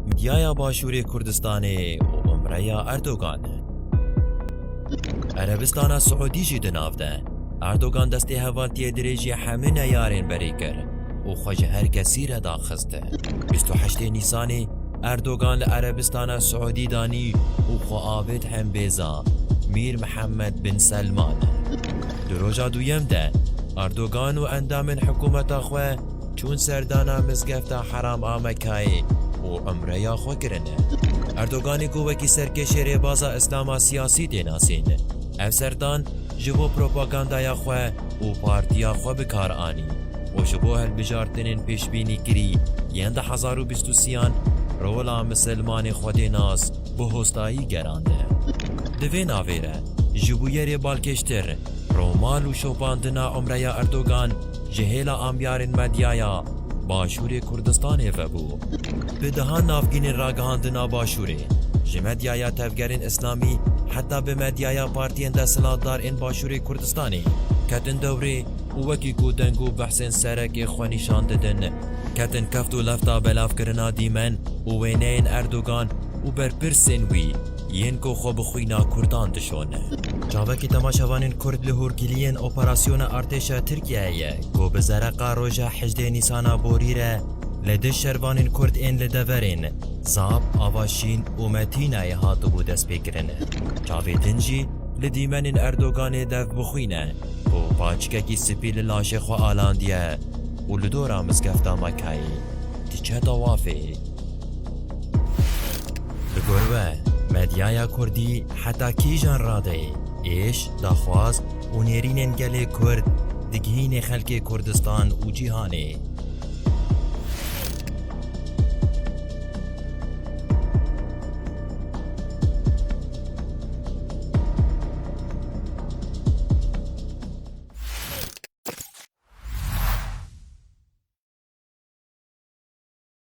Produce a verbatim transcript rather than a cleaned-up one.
Medyaya Başûrê Kurdistanê û umreya Erdogan. Erebistana Siûdî jî di nav de. Erdogan destê hevaltiyê dirêjî hemî neyarên berê kir û xwe ji her kesî re daxist. Bîst û heştê Nîsanê Erdogan li Erebistana Siûdî danî û xwe avêt hembêza Mîr Mihemed bin Selman. Di roja duyem de Erdogan û endamên hikûmeta xwe çûn serdana mizgefta Heram a Mekayê û umreya xwe kirin. Erdoganê ku wekî serkêşê rêbaza Îslama siyasî tê nasîn, ev serdan ji bo propagandaya xwe û partiya xwe bi kar anî û ji bo hilbijartinên pêşbînîkirî yên du hezar û bîst û sêyan rola misilmanê xwedênas bi hostayî gerand. Di vê navê re, ji bûyerê balkêştir, romal û şopandina umreya Erdogan ji hêla amyarên medyaya Başûrê Kurdistanê vebû. Bi dehan navgînên ragihandina Başûrê, ji medyaya tevgerên Îslamî heta bi medyaya partiyên desthilatdar ên Başûrê Kurdistanê ketin dewrê û wekî ku deng û behsên serekê xwe nîşan didin, ketin keft û lefta belavkirina dîmen û wêneyên Erdogan û berpirsên wî yên ku xwe bi xwîna Kurdan dişon. Çavekî temaşevanên Kurd li hûrgiliyên operasyona artêşa Tirkiyeyê ye ku bi zereqa roja hejdê Nîsana borî re li dijî şervanên Kurd ên li deverên Zap, Avaşîn û Metînayê hatibû destpêkirin. Çavê din jî li dîmenên Erdoganê dev bi xwîn e ku paçikekî spî li laşê xwe alandiye û li dora mizgefta Mekayê diçe tewafê. Li gor we, medyaya Kurdî heta kîjan radeyê êş, daxwaz û nêrînên gelê Kurd digihînê xelkê Kurdistan û cîhanê?